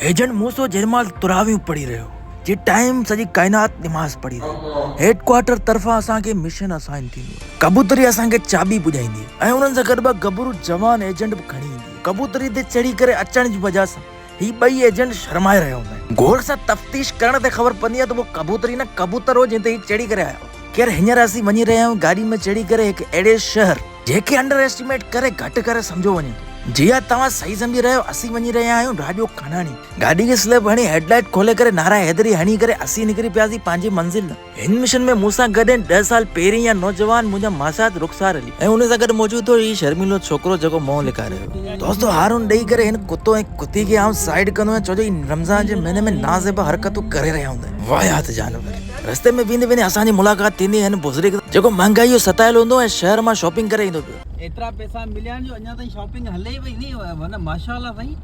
Agent موسو جنهن مهل تراويون پڙهي رهيو هو، جي ٽائيم سڄي ڪائنات نماز پڙهي رهي هئي. هيڊ ڪوارٽر طرفان اسان کي مشن اسائن ٿيندو آهي. ڪبوتري اسان کي چاٻي پڄائيندي آهي ۽ انهن سان گڏ ٻه ڳڀرو جوان ايجنٽ به کڻي ايندي آهي. ڪبوتري تي چڙهي ڪري اچڻ جي وجهه سان هي ٻئي ايجنٽ شرمائي رهيا هوندا آهن. غور سان تفتيش ڪرڻ تي خبر پوندي آهي ته اهو ڪبوتري نه ڪبوتر هو جنهن تي هي چڙهي ڪري آيا هئا. خير هينئر اسين وڃي رهيا آهيون گاڏي ۾ چڙهي ڪري هڪ اهڙي شهر. جنهن کي انڊر ايسٽيميٽ ڪري گهٽ ڪري سمجهيو وڃي ٿو. جي ها توهان صحيح سمجهي رهيا آهيو اسين وڃي رهيا آهيون راڄو ڪاناڻي. گاڏي کي سلپ هڻي هيڊ لائيٽ کولي ڪري نعرا حيدري هڻي ڪري اسين نڪري پياسين پنهنجي منزل ڏانهن. هن مشن ۾ مون سان گڏ آهن ڏهه سال پهرين يا نوجوان منهنجا ماسات رخسار علي ۽ ان سان گڏ موجود هو هي شرميلو ڇوڪرو جيڪو منهن لڪائي رهيو هو. دوستو هارون ڏئي ڪري هن ڪتو ۽ ڪتي کي آئون سائيڊ ڪندو آهيان ڇو جو هي رمضان جي مهيني ۾ نازيبا حرڪتون ڪري رهيا هوندا آهن. واهيات جانور. رستي ۾ ويندي ويندي اسان جي ملاقات ٿيندي هن بزرگ سان جيڪو مهانگائي جو ستايل هوندو ۽ شهر مان شاپنگ ڪري ايندو پيو. ايترا پئسا مليا آهن جو اڃا تائين شاپنگ هلي پئي ني معنيٰ ماشاءالله سائين.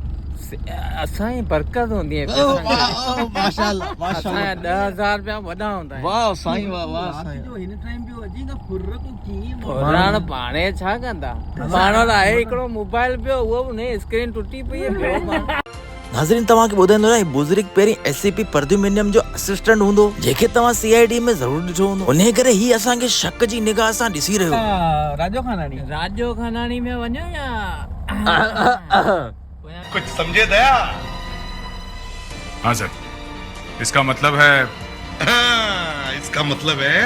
اسان جي برڪت هوندي آهي پئسن جي. ماشاءالله ماشاءالله. اسان جا 10000 رپيا وڏا هوندا آهن. واه سائين واه واه سائين. رات جو هن ٽائيم پيو اچين ته ڦر ڪو ڪيئن ڦرڻ پاڻي ڇا ڪندا. پاڻ وٽ آهي هڪڙو موبائل پيو اهو به نئين اسڪرين ٽٽي پئي آهي ٻيو پاڻ. ناظرين توهان کي ٻڌائيندو رهان هي بزرگ پهرين ايس سي پي پرديومينيم جو اسسٽنٽ هوندو هو جنهن کي توهان سي I D ۾ ضرور ڏٺو هوندو انهي ڪري هي اسان کي شڪ جي نگاهه سان ڏسي رهيو هو. راڄو خاناڻي. راڄو خاناڻي ۾ وڃو يا. ڪجھ سمجهي ديا. ها سر اس کا مطلب هي. اس کا مطلب هي.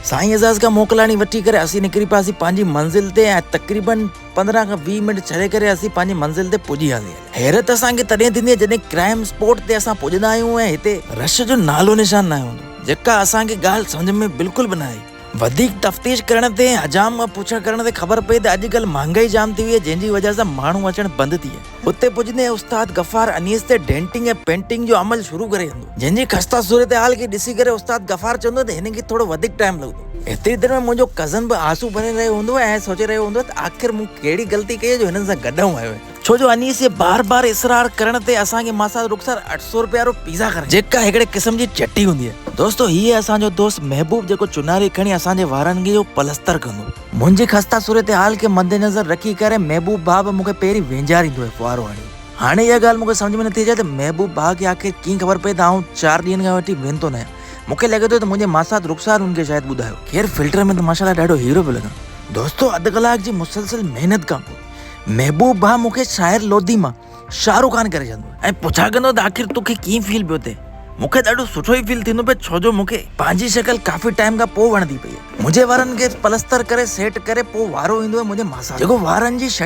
سائين اعزاز کان موڪلاڻي وٺي ڪري اسين نڪري پياسين پنهنجي منزل تي ۽ تقريبن 15 کان 20 منٽ ڇڏي ڪري اسين پنهنجي منزل تي پڄي وياسين. حيرت اسان کي تڏهن ٿيندي آهي جڏهن ڪرائيم اسپاٽ تي اسان پڄندا آهيون ۽ هتي رش جو نالو نشان ناهي هوندو جيڪا اسان کي ڳالهه سمجهه ۾ بلڪل به نه آئي. وڌيڪ تفتيش ڪرڻ تي ۽ حجام کان پڇا ڪرڻ تي خبر پئي ته اڄڪلهه مهانگائي جام ٿي وئي آهي جنهن جي وجهه سان ماڻهو اچڻ بند ٿي ويا. اتي پڄندي ئي استاد غفار انيس تي ڊينٽنگ ۽ پينٽنگ جو عمل شروع ڪري ڇڏيندو جنهن جي خسته صورتحال کي ڏسي ڪري استاد غفار چوندو ته هن کي ٿورو وڌيڪ ٽائيم لڳندو. ايتري دير ۾ منهنجو ڪزن به آنسو ڀري رهيو هوندو ۽ سوچي رهيو هوندو ته آخر مون ڪهڙي غلطي ڪئي آهي جو هنن سان گڏ آئون آيو آهيان. ڇو جو انيس جي بار بار اصرار ڪرڻ تي اسان کي ماسات رخسار 800 روپيا وارو پيزا کارائين جيڪا هڪڙي قسم جي چٽي هوندي آهي. دوستو هي آهي اسان جو دوست محبوب جيڪو چناري کڻي اسان جي وارن کي جو پلستر ڪندو. منهنجي خسته صورتحال کي مدنظر رکي ڪري محبوب ڀاء به مون کي پهرين وينجهاريندو هيو ڦوهارو هڻي. هاڻي اها ڳالهه مون کي سمجهه ۾ نٿي اچي ته محبوب ڀاء کي آخر ڪيئن خبر پئي ته آئون چار ڏينهن کان وٺي ويندو ناهيان. مون کي لڳي ٿو ته منهنجي ماسات رخسار هن کي شايد ٻڌايو. خير فلٽر ۾ ته ماشاءالله ڏاڍو هيرو پيو لڳان. دوستو اڌ ڪلاڪ جي مسلسل محنت کان پوء محبوب ڀاء مون کي شاعر لوڌي مان شاهه رخ خان ڪري ڇڏيندو ۽ پڇا ڪندو ته آخر توکي ڪيئن فيل پيو ٿئي؟ مون کي ڏاڍو سٺو ئي فيل ٿيندو پيو ڇو جو مون کي پنهنجي شڪل ڪافي ٽائيم کان پوء وڻندي پئي آهي. منهنجي وارن کي پلستر ڪري سيٽ ڪري پوء وارو ايندو آهي منهنجي ماسات جو جيڪو وارن جي شٽ.